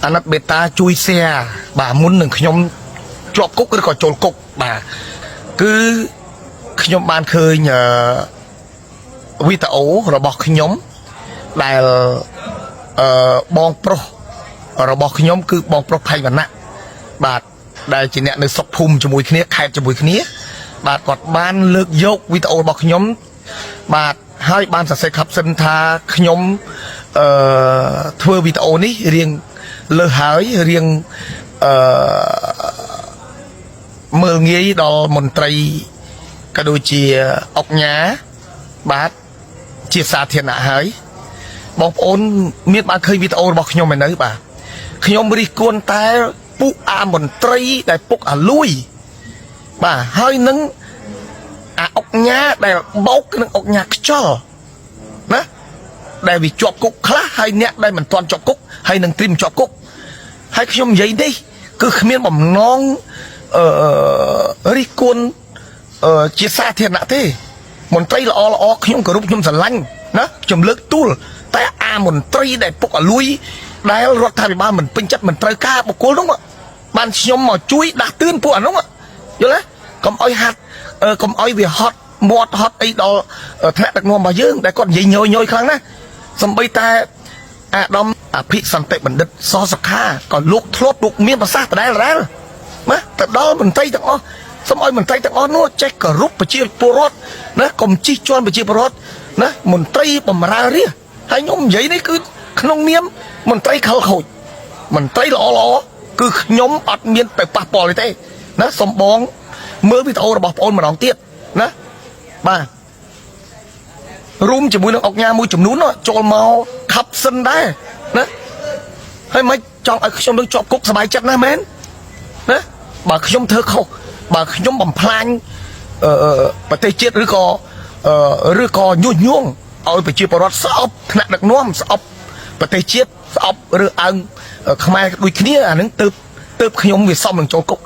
អាណិតបេតាជួយ share បាទមុននឹងខ្ញុំជាប់គុកឬក៏ចូលគុកបាទគឺខ្ញុំបានឃើញអឺវីដេអូរបស់ខ្ញុំដែលអឺបងប្រុសរបស់ខ្ញុំគឺបងប្រុសផៃវណ្ណៈបាទដែលជាអ្នកនៅស្រុកភូមិជាមួយគ្នាខេត្តជាមួយគ្នា បាទគាត់បានលើកយកវីដេអូរបស់ខ្ញុំបាទហើយបានសរសេរ caption ថាខ្ញុំអឺធ្វើវីដេអូនេះរៀងលើសហើយរៀងអឺមើលងាយដល់មន្ត្រីក៏ដូចជាអុកញ៉ាបាទជាសាធារណៈហើយបងប្អូនមានបានឃើញវីដេអូរបស់ខ្ញុំឯនៅបាទខ្ញុំរិះគន់តែពួកអាមន្ត្រីដែលពុកអាលួយ បាទហើយនឹងអាអុកញ៉ាដែលបោកនឹងអុកញ៉ាខ្យល់ណាដែលវាជាប់គុកខ្លះហើយអ្នកដែលមិនទាន់ជាប់គុកហើយនឹងត្រៀមជាប់គុកហើយខ្ញុំនិយាយនេះគឺគ្មានបំណងអឺរិះគន់អឺជាសាធារណៈទេមន្ត្រីល្អល្អខ្ញុំគោរពខ្ញុំស្រឡាញ់ណាខ្ញុំលើកទួលតែអាមន្ត្រីដែលពុកអាលួយដែលរដ្ឋាភិបាលមិនពេញចិត្តមិនត្រូវការបុគ្គលនោះបានខ្ញុំមកជួយដាស់តឿនពួកអានោះយល់ទេកុំអោយហាត់កុំអោយវាហត់មាត់ហត់អីដល់ថ្នាក់ដឹកនាំរបស់យើងដែលគាត់និយាយញយញយខ្លាំងណាស់សំបីតែអាដាមអភិសន្តិបណ្ឌិតសសុខាក៏លោកធ្លាប់លោកមានប្រសាសន៍ដដែលដដែលណាទៅដល់មន្ត្រីទាំងអស់សូមឲ្យមន្ត្រីទាំងអស់នោះចេះគោរពប្រជាពលរដ្ឋណាកុំជិះជាន់ប្រជាពលរដ្ឋណាមន្ត្រីបំរើរាស្ត្រហើយខ្ញុំនិយាយនេះគឺក្នុងនាមមន្ត្រីខលខូចមន្ត្រីល្អល្អគឺខ្ញុំអត់មានទៅប៉ះពាល់ទេណាសំបងមើលវីដេអូរបស់បងអូនម្ដងទៀតណាបាទរួមជាមួយនឹងអុកញ៉ាមួយចំនួនចូលមកខាប់សិនដែរណាហើយមិនចង់ឲ្យខ្ញុំនឹងជាប់គុកសบายចិត្តណាស់មែនណាបើខ្ញុំធ្វើខុសបើខ្ញុំបំផ្លាញអឺប្រទេសជាតិឬក៏ឬក៏ញុះញង់ឲ្យប្រជាពលរដ្ឋស្អប់ថ្នាក់ដឹកនាំស្អប់ប្រទេសជាតិស្អប់ឬអើងខ្មែរដូចគ្នាអានឹងទៅទៅខ្ញុំវាសមនឹងចូលគុក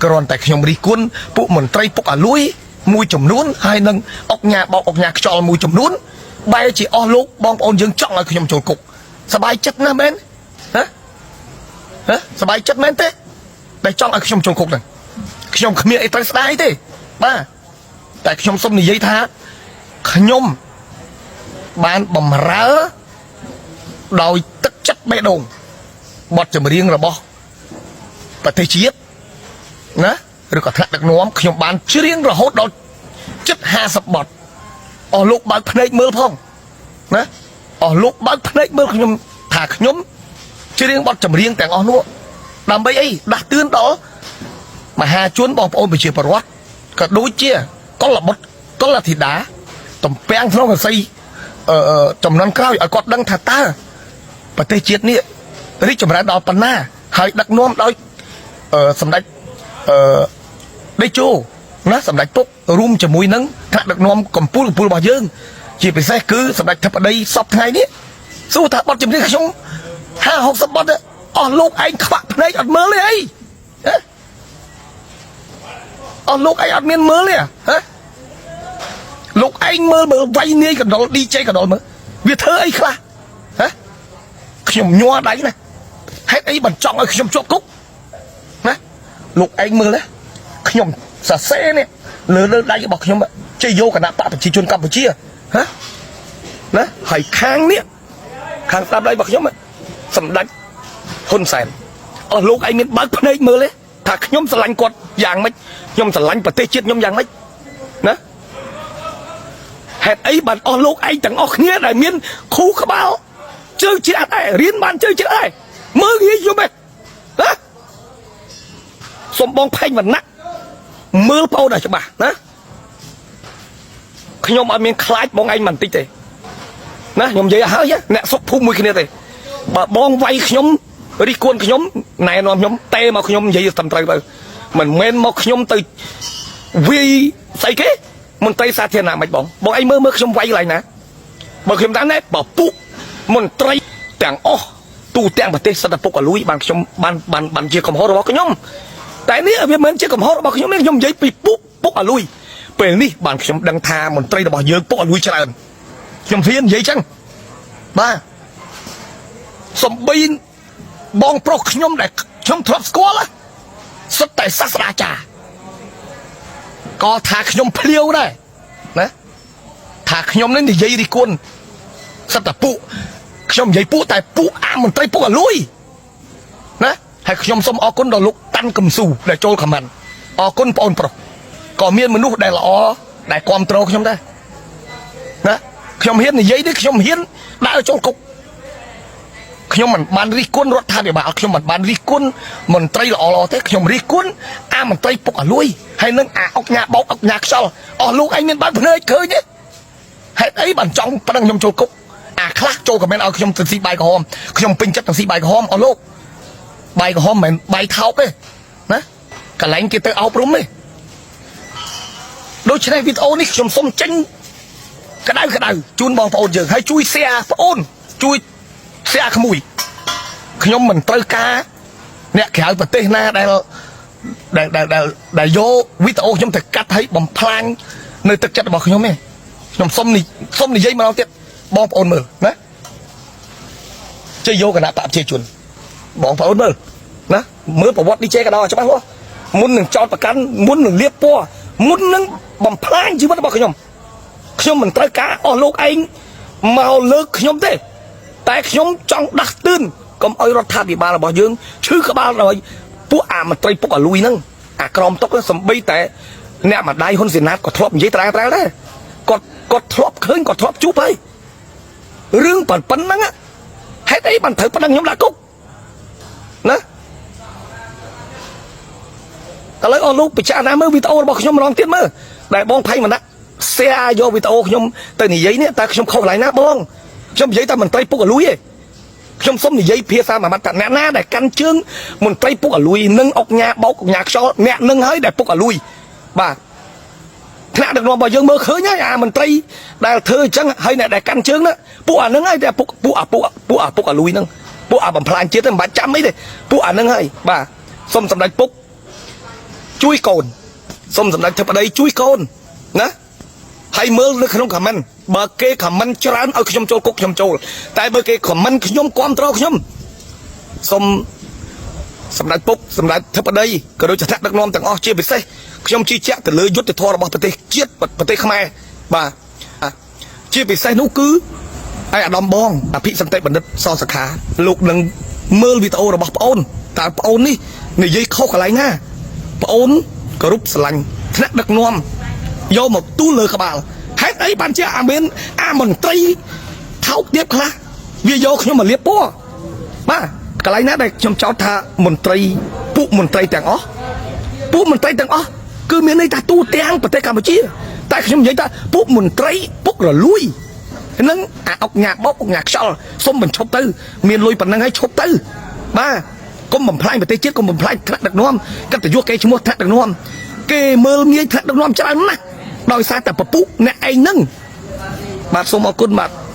គ្រាន់តែខ្ញុំរិះគន់ពួកមន្ត្រីពុកអាលួយមួយចំនួនហើយនឹងអុកញ៉ាបោកអុកញ៉ាខ្យល់មួយចំនួនបែរជាអស់លោកបងប្អូនយើងចង់ឲ្យខ្ញុំចូលគុកសบายចិត្តណាស់មែនហ៎ហ៎សบายចិត្តមែនទេដែលចង់ឲ្យខ្ញុំចូលគុកហ្នឹងខ្ញុំគ្មានអីត្រូវស្ដាយទេបាទតែខ្ញុំសុំនិយាយថាខ្ញុំបានបំរើដោយទឹកចិត្តបេះដូងបទចម្រៀងរបស់ប្រទេសជាតិណាឬក៏ថ្នាក់ដឹកនាំខ្ញុំបានច្រៀងរហូតដល់ជិត50បទអស់លោកបើកភ្នែកមើលផងណាអស់លោកបើកភ្នែកមើលខ្ញុំថាខ្ញុំច្រៀងបទចម្រៀងទាំងអស់នោះដើម្បីអីដាស់តឿនដល់មហាជនបងប្អូនប្រជាពលរដ្ឋក៏ដូចជាកុលបុត្រកុលធីតាតំពាំងក្នុងកសីអឺចំនួនក្រោយឲ្យគាត់ដឹងថាតើប្រទេសជាតិនេះរីកចម្រើនដល់ប៉ុណ្ណាហើយដឹកនាំដោយសម្ដេចអឺដេជោណាសម្ដេចពុករួមជាមួយនឹងថ្នាក់ដឹកនាំកម្ពុជាកម្ពុជារបស់យើង ជាពិសេសគឺសម្ដេចធិបតីសពថ្ងៃនេះសួរថាបទចម្រៀងខ្ញុំ50 60បទអស់លោកឯងខ្វាក់ភ្នែកអត់មើលទេអីហ៎អស់លោកឯងអត់មានមើលទេហ៎លោកឯងមើលមើលវាយនាយកណ្ដុល DJ កណ្ដុលមើលវាធ្វើអីខ្លះហ៎ខ្ញុំញ័រដៃណាហេតុអីបានចង់ឲ្យខ្ញុំជាប់គុកណាលោកឯងមើលណាខ្ញុំសរសេរនេះលើលើដៃរបស់ខ្ញុំជ័យយោគណៈបកប្រជាជនកម្ពុជាហ៎ណាហើយខាងនេះខាងស្ដាប់ដៃរបស់ខ្ញុំសម្ដេចហ៊ុនសែនអស់លោកឯងមានបើកភ្នែកមើលទេថាខ្ញុំស្រឡាញ់គាត់យ៉ាងម៉េចខ្ញុំស្រឡាញ់ប្រទេសជាតិខ្ញុំយ៉ាងម៉េចណាហេតុអីបានអស់លោកឯងទាំងអស់គ្នាដែលមានខូក្បាលជើងជាតិអត់ដែររៀនបានជើងជាតិអត់ដែរមើលងាយយំហ៎ហ៎សំបងផែងវណ្ណៈមើលប្អូនឲ្យច្បាស់ណាខ្ញុំអត់មានខ្លាចបងឯងមិនតិចទេណាខ្ញុំនិយាយឲ្យហើយអ្នកសុកភូមិមួយគ្នាទេបើបងវាយខ្ញុំរិះគន់ខ្ញុំណែនាំខ្ញុំទេមកខ្ញុំនិយាយត្រឹមត្រូវទៅមិនមែនមកខ្ញុំទៅវាយស្អីគេមន្ត្រីសាធារណៈមិនបងបងឯងមើលមើលខ្ញុំវាយកន្លែងណាបើខ្ញុំតាមណែបើពុកមន្ត្រីទាំងអស់ទូទាំងប្រទេសសិតតែពុកអលួយបានខ្ញុំបានបានបានជាកំហុសរបស់ខ្ញុំតែនេះវាមិនជាកំហុសរបស់ខ្ញុំទេខ្ញុំនិយាយពីពុកពុកអលួយពេលនេះបានខ្ញុំដឹងថាមន្ត្រីរបស់យើងពុកអលួយច្រើនខ្ញុំហ៊ាននិយាយចឹងបាទសំបី បងប្រុសខ្ញុំដែលខ្ញុំធ្លាប់ស្គាល់ណាសុទ្ធតែសាស្ត្រាចារ្យក៏ថាខ្ញុំភ្លាវដែរណាថាខ្ញុំនេះនិយាយរិះគន់សិតតែពួកខ្ញុំនិយាយពួកតែពួកអាមន្ត្រីពួកអាលួយណាហើយខ្ញុំសូមអរគុណដល់លោកតាន់កំស៊ូដែលចូល comment អរគុណបងអូនប្រុសក៏មានមនុស្សដែលល្អដែលគ្រប់គ្រងខ្ញុំដែរណាខ្ញុំហ៊ាននិយាយនេះខ្ញុំហ៊ានដើរចូលគុកខ្ញុំមិនបានរិះគន់រដ្ឋាភិបាលខ្ញុំមិនបានរិះគន់មន្ត្រីល្អៗទេខ្ញុំរិះគន់អាមន្ត្រីពុកអាលួយហើយនឹងអាអុកញ៉ាបោកអុកញ៉ាខ្យល់អស់លោកឯងមានបើកភ្នែកឃើញទេហេតុអីបានចង់ប្តឹងខ្ញុំចូលគុកអាខ្លះចូល comment ឲ្យខ្ញុំទៅស៊ីបាយក្រហមខ្ញុំពេញចិត្តទៅស៊ីបាយក្រហមអស់លោកបាយក្រហមមិនមែនបាយថោកទេណាកន្លែងគេទៅអប់រំទេដូច្នេះវីដេអូនេះខ្ញុំសូមចេញក្តៅក្តៅជូនបងប្អូនយើងហើយជួយ share ប្អូនជួយ share ក្មួយខ្ញុំមិនត្រូវការអ្នកក្រៅប្រទេសណាដែលដែលដែលដែលដែលយកវីដេអូខ្ញុំទៅកាត់ឲ្យបំផ្លាញនៅទឹកចិត្តរបស់ខ្ញុំទេខ្ញុំសុំនេះសុំនិយាយម្ដងទៀតបងប្អូនមើលណាជ័យយកគណៈបកប្រជាជនបងប្អូនមើលណាមើលប្រវត្តិឌីជេក៏ដល់ច្បាស់លាស់មុននឹងចោតប្រកាន់មុននឹងលៀបពណ៌មុននឹងបំផ្លាញជីវិតរបស់ខ្ញុំខ្ញុំមិនត្រូវការអស់លោកឯងមកលើកខ្ញុំទេ តែខ្ញុំចង់ដាស់តឿនកុំឲ្យរដ្ឋាភិបាលរបស់យើងឈឺក្បាលដោយពួកអាមន្ត្រីពុកអាលួយហ្នឹងអាក្រមតុកហ្នឹងសំបីតែអ្នកម្ដាយហ៊ុនសេណាតក៏ធ្លាប់និយាយត្រាល់ត្រាល់ដែរគាត់គាត់ធ្លាប់ឃើញគាត់ធ្លាប់ជួបហើយរឿងប៉ុណ្ណឹងហេតុអីបានត្រូវប្តឹងខ្ញុំដាក់គុកណាឥឡូវអស់លោកពិចារណាមើលវីដេអូរបស់ខ្ញុំម្ដងទៀតមើលដែលបងផៃមណៈ share យកវីដេអូខ្ញុំទៅនិយាយនេះតើខ្ញុំខុសកន្លែងណាបងខ្ញុំនិយាយតែមន្ត្រីពុកអាលួយទេខ្ញុំសុំនិយាយភាសាមួយម៉ាត់ថាអ្នកណាដែលកាន់ជើងមន្ត្រីពុកអាលួយនិងអុកញ៉ាបោកអុកញ៉ាខ្យល់អ្នកនឹងហើយដែលពុកអាលួយបាទថ្នាក់ដឹកនាំរបស់យើងមើលឃើញហើយអាមន្ត្រីដែលធ្វើអញ្ចឹងហើយអ្នកដែលកាន់ជើងនោះពួកអានឹងហើយតែពួកពួកអាពួកពួកអាពុកអាលួយហ្នឹងពួកអាបំផ្លាញជាតិហ្នឹងមិនបាច់ចាំអីទេពួកអានឹងហើយបាទសុំសម្ដេចពុកជួយកូនសុំសម្ដេចធិបតីជួយកូនណាហើយមើលនៅក្នុង comment បើគេ comment ច្រើនឲ្យខ្ញុំចូលគុកខ្ញុំចូលតែបើគេ comment ខ្ញុំគ្រប់គ្រងខ្ញុំសុំសម្ដេចពុកសម្ដេចធិបតីក៏ដូចជាថ្នាក់ដឹកនាំទាំងអស់ជាពិសេសខ្ញុំជឿជាក់ទៅលើយុត្តិធម៌របស់ប្រទេសជាតិប្រទេសខ្មែរបាទជាពិសេសនោះគឺឯអាដាមបងអភិសន្តិបណ្ឌិតសសខាលោកនឹងមើលវីដេអូរបស់ប្អូនតើប្អូននេះនិយាយខុសកន្លែងណាប្អូនគោរពស្រឡាញ់ថ្នាក់ដឹកនាំយកមកទូលលើក្បាលហេតុអីបានជាអាមានអាមន្ត្រីថោកទាបខ្លះវាយកខ្ញុំមកលៀបពណ៌បាទកន្លែងណាដែលខ្ញុំចោទថាមន្ត្រីពួកមន្ត្រីទាំងអស់ពួកមន្ត្រីទាំងអស់គឺមានន័យថាទូទាំងប្រទេសកម្ពុជា តែខ្ញុំនិយាយថាពួកមន្ត្រីពុករលួយនឹងអាអុកញ៉ាបោកអុកញ៉ាខ្យល់សុំបញ្ឈប់ទៅមានលុយប៉ុណ្ណឹងហើយឈប់ទៅបាទកុំបំផ្លាញប្រទេសជាតិកុំបំផ្លាញថ្នាក់ដឹកនាំកិត្តិយសគេឈ្មោះថ្នាក់ដឹកនាំគេមើលងាយថ្នាក់ដឹកនាំច្រើនណាស់ដោយសារតែពពុះអ្នកឯងនឹងបាទសូមអរគុណបាទ។